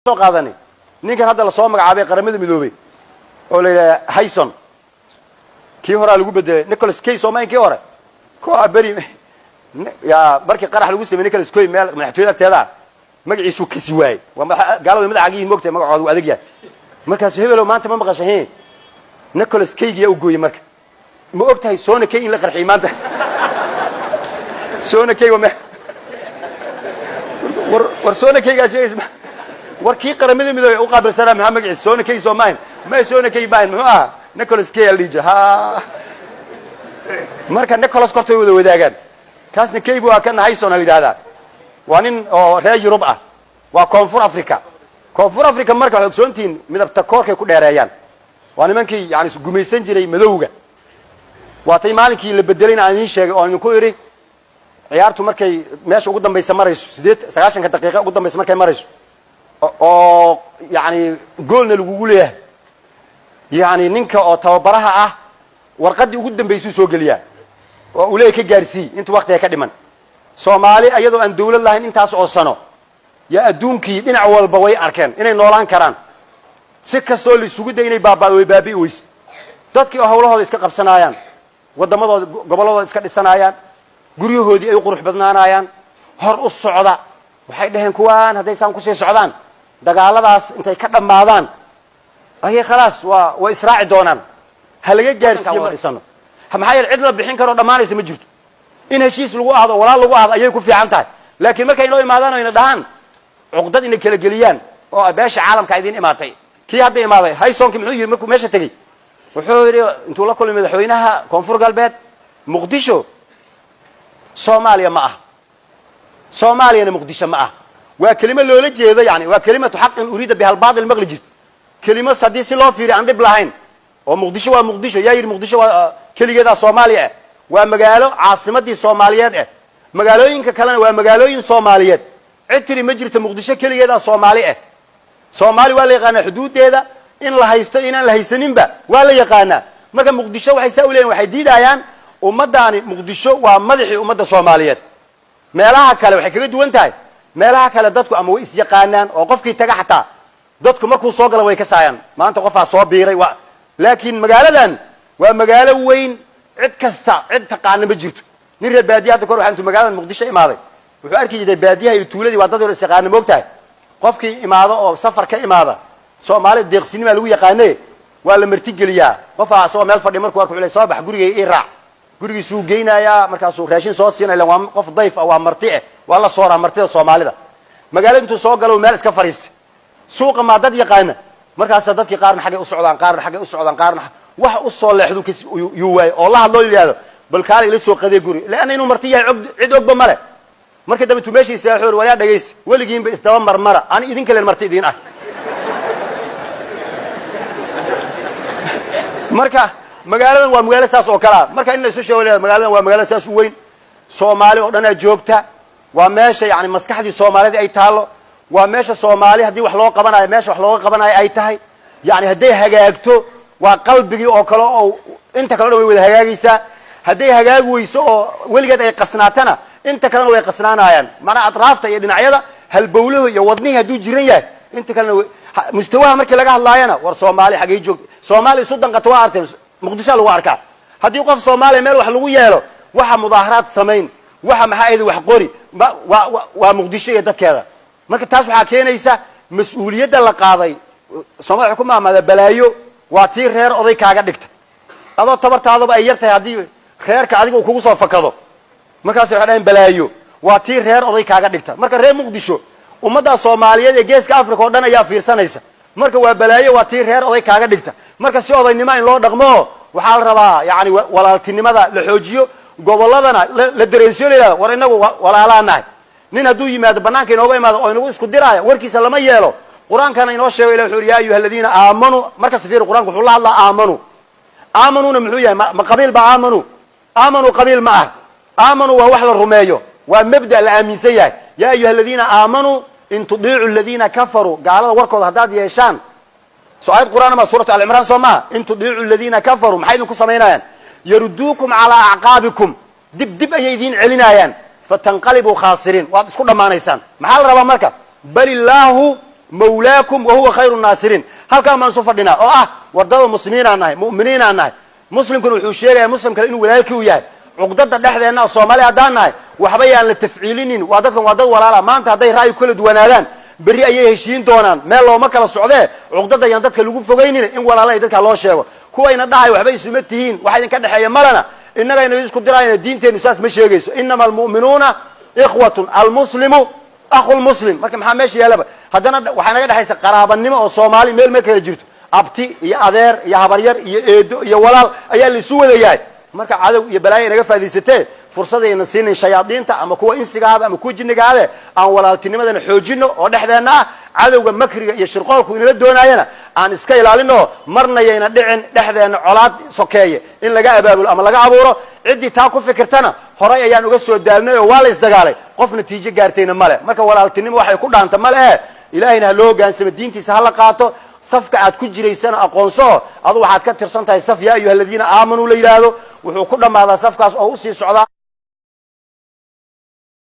Soo qaadanay ninkan hadda lasoo magacaabay Qaramada Midoobey oo la yidhaha Hayson. Kii horaa lagu bedelay, Nicholas Kay. Soomayn kii hore koa beri ya markii qarax lagu samey Nicholas Kay meel madaxtooyada agteeda magaciisuu kasi waayey. Waa gaalada madax yihiin, mogtahay, magacooda uu adag yahay. Markaasu hebelow maanta ma maqasha he Nicholas Kaygiyaa u gooyey. Marka ma og tahay Sona Kay in la qarxiyey maanta? Sona Kay waa me war war Sona Kaygaa sheegaysa. War kii Qaramada Midoobey u qaabilsanaa maxaa magaciisa? Sona Kay soo maahin? May, Sona Kay maahin. Muxuu ahaa? Nicholas Kay aa la dhihi jira. Ha, marka Nicholas kortay wada wadaagaan. Kaasna Kay bu waa, kana Hayson la yidhahdaa. Waa nin oo reer Yurub ah, waa Koonfur Africa. Koonfur Africa marka waxay ogsoontihiin midabta koorkay ku dheereeyaan. Waa nimankii yani gumaysan jiray madowga. Waatay maalinkii la bedelayna aan idiin sheegay oo idinku idhi ciyaartu markay meesha ugu dambaysa marayso, 98-ka daqiiqa ugu dambaysa markay marayso oo yani goolna lagugu leeyahay, yani ninka oo tababaraha ah warqaddii ugu dambaysuu soo geliyaa oo uu leeyahy ka gaarsii inta waktiga ka dhiman. Soomaali ayadoo aan dawlad lahayn intaas oo sano yaa adduunkii dhinac walba way arkeen inay noolaan karaan. Si kastoo la isugu day inay baaba'do, way baabi'i weyse. Dadkii oo hawlahooda iska qabsanaayaan, waddamadooda, gobolladooda iska dhisanaayaan, guryahoodii ay u qurux badnaanayaan, hor u socda, waxay dhaheen kuwaan hadday saan kusii socdaan, dagaaladaas intay ka dhammaadaan ayay khalaas waa way israaci doonaan. Ha laga gaarsiiyo ma dhisano. Maxaa yeele cid la bixin karoo dhammaanaysa ma jirto. In heshiis lagu ahdo, walaal lagu ahdo ayay ku fiican tahay. Laakiin markay inoo imaadaan o ina dhahaan cuqdad ina kala geliyaan oo beesha caalamka idiin imaatay. Kii hadda imaaday Haysonkii muxuu yidhi markuu meesha tegey? Wuxuu yidhi intuu la kulmay madaxweynaha Koonfur Galbeed: "Muqdisho Soomaaliya ma ah, Soomaaliyana Muqdisho ma ah." Waa kelimo loola jeedo, yani waa كلمة حق أريد بها الباطل. Maqli jirto kelimo haddii si loo fiiriyo aan dhib lahayn oo Muqdisho waa Muqdisho. Yaa yidhi Muqdisho waa keligeedaa Soomaaliya ah? Waa magaalo caasimadii Soomaaliyeed ah, magaalooyinka kalena waa magaalooyin Soomaaliyeed. Cid tiri ma jirto Muqdisho keligeedaa Soomaali ah. Soomaali waa la yaqaanaa, xuduuddeeda in la haysto, inaan la haysaninba waa la yaqaanaa. Marka Muqdisho waxay saa u leeyihin, waxay diidayaan ummaddaani. Muqdisho waa madaxii ummadda Soomaaliyeed. Meelaha kale waxay kaga duwan tahay, meelaha kale dadku ama way isyaqaanaan oo qofkii taga xataa dadku markuu soo gala way ka saayaan, maanta qofaa soo biiray wa. Laakiin magaaladan waa magaalo weyn, cid kasta cid taqaana ma jirto. Nin reer baadiya hadda kor waxaa intuu magaalada Muqdisho imaaday wuxuu arki jiray baadiyaha iyo tuuladii waa dad yar isyaqaana, moogtahay. Qofkii imaado oo safar ka imaada, Soomaalida deeqsinimaa lagu yaqaane, waa la martigeliyaa. Qofaa asagoo meel fadhiya markuu arko, soo bax, gurigay ii raac. Gurigiisuu geynayaa, markaasuu raashin soo siinaya. Ilan waa qof dayf ah, waa marti eh, waa la sooraa martida Soomaalida. Magaalada intuu soo galo meel iska fadhiistay. Suuqa maa dad yaqaana? Markaasaa dadkii qaarna xaggay u socdaan, qaarna xaggay u socdaan, qaarna wax u soo leexdu yuu waayo oo la hadloo yidhahdo bal kaala ila soo qadee guri, leanna inuu marti yahay cid ogba male. Markii dambe intuu meesha istaago wuxuu: "Waryaa, dhegaysta, weligiinba isdaba marmara, ani idinka len marti idiin ah." Marka magaaladan waa magaalo saas oo kalea. Marka in la isu sheego magaaladan waa magaalo saas u weyn, Soomaali oo dhanaa joogta, waa meesha yani maskaxdii Soomaalida ay taallo, waa meesha Soomaali haddii wax loo qabanayo meesha wax looga qabanayo ay tahay. Yani hadday hagaagto waa qalbigii oo kale oo inta kale o dhan way wada hagaagaysaa. Hadday hagaagi weyso oo weligeed ay qasnaatana, inta kalena way qasnaanayaan. Maanaa atraafta iyo dhinacyada, halbowluhu iyo wadnihii hadduu jiran yahay, inta kalena mustawaha markii laga hadlaayana. War Soomaali xaggay joogta? Soomaali isu danqata waa arteen, Muqdishoa lagu arkaa. Haddii qof Soomaaliya meel wax lagu yeelo, waxa mudaaharaad samayn, waxa maxaa ahayda wax qori, waa Muqdisho iyo dadkeeda. Marka taas waxaa keenaysa mas-uuliyadda la qaaday. Soomaliya waxay ku maamaada: balaayo waa tii reer oday kaaga dhigta. Adoo tabartaadaba ay yar tahay, haddii reerka adiga uu kugu soo fakado, markaas waxay dhahayn balaayo waa tii reer oday kaaga dhigta. Marka reer Muqdisho, ummadda Soomaaliyeed ee Geeska Africa oo dhan ayaa fiirsanaysa. Marka waa balaayo waa tii reer oday kaaga dhigta. Marka si odaynimo in loo dhaqmo waxaa la rabaa, yani walaaltinimada la xoojiyo, gobolladana la dareensiyo, la yihahdo war inagu walaalaa nahay. Nin hadduu yimaado banaanka inooga imaado oo inagu isku diraayo, warkiisa lama yeelo. Qur-aankana inoo sheego. Ilah wuxu yidhi: "يا أيها الذين آمنوا." Markasta fiir, Qur-anku wuxuu la hadlaa آمنوا. آمنوا na muxuu yahay? Ma qabiil ba آمنوا? آمنوا qabiil ma ah. آمنوا waa wax la rumeeyo, waa mabda la aaminsan yahay. يا أيها الذين آمنوا إن تطيعوا الذين كفروا, gaalada warkooda haddaad yeeshaan. So aayad Qur'aan ma Suuratu Alcimraan soo maha? إن تطيعوا الذين كفروا, maxay idinku samaynayaan? يردوكم على أعقابكم, dib dib ayay idiin celinayaan, فتنقلبوا خاسرين, waad isku dhammaanaysaan. Maxaa la rabaa marka? بل الله Mawlaakum wa huwa khayru nnaasiriin. Halkaan baan isu fadhinaa oo ah wardada muslimiinaan nahay, mu'miniinaan nahay. Muslimkuna wuxuu sheegaya muslim kale inuu walaalkii u yahay. Cuqdada dhexdeenna oo Soomaali haddaan nahay waxba yaan la tafciilinin. Waa dadkan, waa dad walaala. Maanta hadday ra'yi kala duwanaadaan, berri ayay heshiin doonaan. Meel looma kala socdee, cuqdada yaan dadka lagu fogaynin, in walaala ay dadka loo sheego. Kuwayna dhahay waxba isuma tihiin, waxa idinka dhexeeya malena, innagayna isku dirayna. Diinteennu saas ma sheegayso. Inama almu'minuuna ikhwatun, almuslimu akhu lmuslim. Marka maxaa meesha yaalaba? Haddana waxaa naga dhexaysa qaraabanimo oo Soomaali meel ma kala jirto. Abti iyo adeer iyo habaryar iyo eedo iyo walaal ayaa la isu wada yahay. Marka cadow iyo balaayo inaga faa'idaysatee, fursadayna siinin shayaadiinta ama kuwa insigaada ama kuwa jinnigaade. Aan walaaltinimadana xoojino oo dhexdeenna ah. Cadowga makriga iyo shirqoolku inala doonaayana aan iska ilaalino. Marna yayna dhicin dhexdeenna colaad sokeeye in laga abaabulo ama laga abuuro. Ciddii taa ku fikirtana horay ayaan uga soo daalnay oo waa la isdagaalay, qof natiijo gaartayna male. Marka walaaltinimo waxay ku dhaanta male. E Ilaahayna ha loo hogaansamo, diintiisa ha la qaato. Safka aad ku jiraysana aqoonso. Adu waxaad ka tirsan tahay saf yaa ayuha aladiina aamanuu la yidhaahdo. Wuxuu ku dhammaadaa safkaas oo usii socdaa.